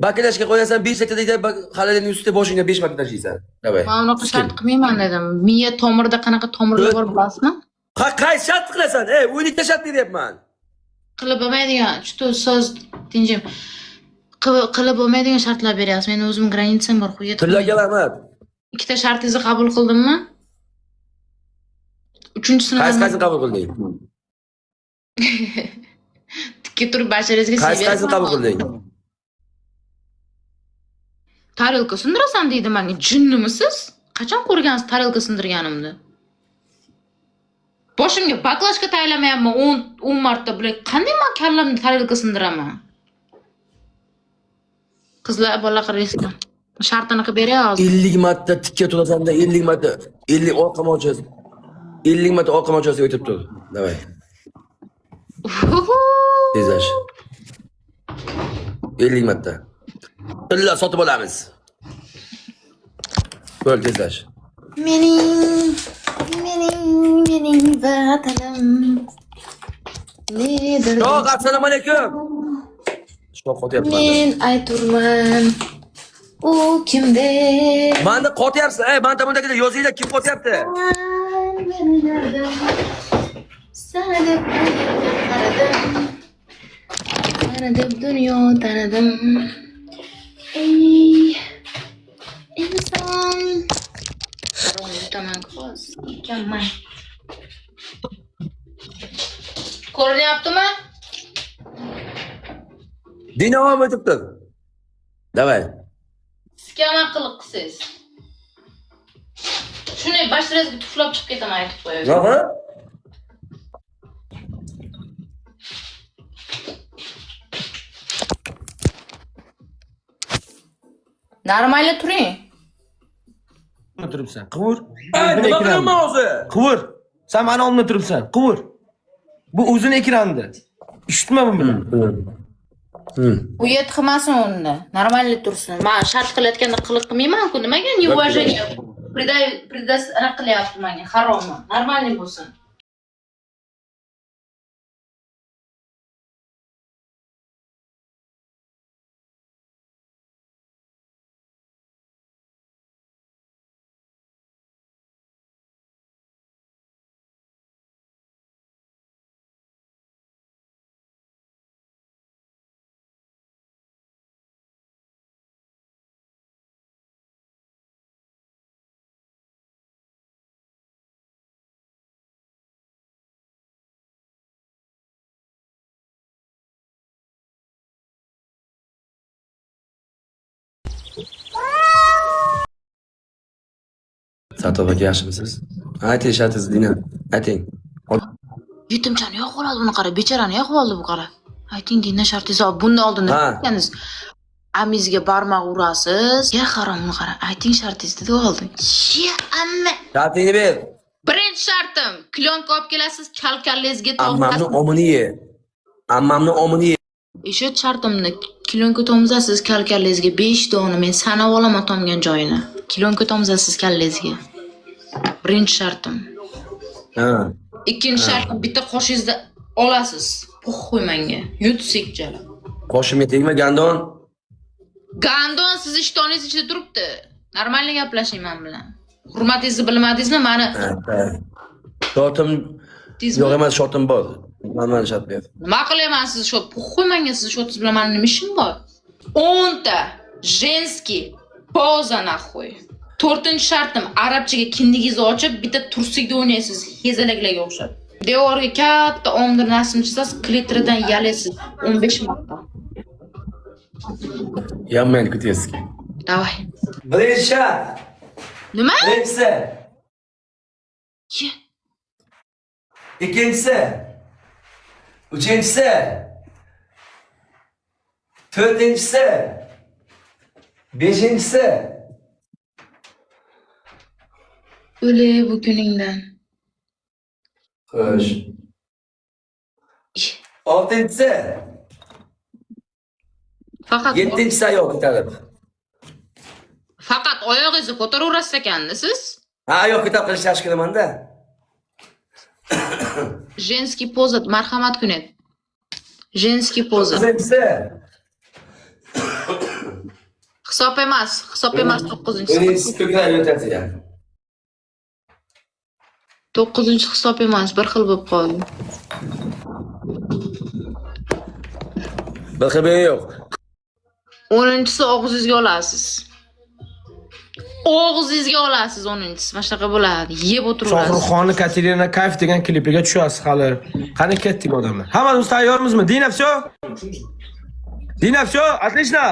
Баклажка qo'yasan, 5 litrda deydi, холодильник ustida boshingga 5 marta tashlaysan. Давай. Men unaqa shart qilmayman dedim. Miya tomirida qanaqa tomirlar bor bilasizmi? Ha, qaysi shart qilasan? Ey, 12 ta shart beryapman. Qilib bo'lmaydigan, что so'z tinjim. Qilib bo'lmaydigan shartlar beryapsiz. Meni o'zim граница m bor, хуя. Tillaga rahmat. Ikkita shartingizni qabul qildimmi? Uchinchisini Qaysi qaysini qabul qilding? Tikka turib basharingizga Qaysi qaysini qabul qilding? Tarelka sindirasan deydi menga. Jinnimisiz? Qachon ko'rgansiz tarelka sindirganimni? Boshimga баклажка taylamayapman 10 10 marta. Bular qanday men kallamni tarelka sindiraman? Qizlar, bola qaraysizlar. Shartini qilib beray hozir. 50 marta tikka turasan-da, 50 marta, 50 orqa mochasi. 50 marta orqa mochasiga o'tib tur. Давай. Tezlash. 50 marta. Tilla sotib olamiz. Bo'l, tezlash. Mening vatanim. Nedir? Shoh, assalomu alaykum. Shoh qotyapman. Men ayturman. U kimde? Manda qotyapsiz. Ey, manda bundagilar yozinglar, kim qotyapti? Sana deb qaradim. Sana deb dunyo tanidim. Ey inson. Yutaman hozir. Ekanman. Ko'rinyaptimi? Dinamo o'tib tur. Давай. Sikama qiliq qilsangiz. Shuni basharingizga tuflab chiqib ketaman, aytib qo'yay. Aha. Нормально turing. Turibsan. Quvur. Ey, nima qilyapman o'zi? Quvur. Sen mani oldimda turibsan. Quvur. Bu o'zini ekranda. Eshitma bu bilan. Uyat qilmasin unda. Нормально tursin. Men shart qilayotganda qiliq qilmayman-ku. Nimaga неуважение придай приdas anaqa qilyapti menga, haromi. Нормальный bo'lsin. Satov aka, yaxshimisiz? Ayting shartingizni, Dina. Ayting. Yetimchani yoqib oladi buni qara, bechorani yoqib oldi bu qara. Ayting dindan shartingizni ol. Bundan oldin Ha. nima qilganingiz? Amizga barmoq urasiz. Ya harom, buni qara. Ayting shartingizni deb oldi. Ya amma. Shartingni ber. Birinchi shartim, klyonka olib kelasiz, kal-kallangizga Ammamni tomizasiz. omini ye. Ammamni omini ye. Eshit shartimni, klyonka tomizasiz kal-kallangizga 5 dona, men sanab olaman tomgan joyini. Klyonka tomizasiz kallangizga. Birinchi shartim. Ha. Ikkinchi shartim, bitta qoshingizni olasiz. Похуй menga. Yutsak jala. Qoshimga tegma, гандон. Гандон sizni ishtoningiz ichida turibdi. Нормально gaplashing men bilan. Hurmatingizni bilmadingizmi? Mani Shotim Tizmi? yo'q emas, shotim bor. Mana shart ber. Nima qilyapman sizni shu похуй menga, sizni shotingiz bilan mani nima ishim bor? 10 ta женский поза нахуй. To'rtinchi shartim, arabchaga kindigingizni ochib, bitta tursikda o'ynaysiz, hezalaklarga o'xshab. Devorga katta omdir rasm chizasiz, klitridan yalaysiz 15 marta. Yanmaydi kutyapsiz. Давай. Birinchi shart. Nima? Birinchisi. Ye. Ikkinchisi. Uchinchisi. To'rtinchisi. Beshinchisi. O'lay bu kuningdan. Xo'sh. Oltinchisi. Faqat Yettinchisi ayol ko'tarib. Faqat oyog'ingizni ko'taraverasiz ekanda siz. Ha, ayol ko'tarib qilishni yaxshi ko'raman-da. Женский поза, marhamat kunet. Женский поза. To'qqizinchisi. Hisob emas, hisob emas to'qqizinchisi. O'ninchisi ko'krak o'tasiga. To'qqizinchi hisob emas, bir xil bo'lib qoldi. Bir xil yo'q. 10-inchisi og'zingizga olasiz. Og'zingizga olasiz 10-inchisi. Mana shunaqa bo'ladi. Yeb o'tiraverasiz. Shohruxxonni Katerina Kayf degan klipiga tushasiz hali. Qani ketdik odamlar. Hammamiz tayyormizmi? Dina, всё? Dina, всё? Отлично.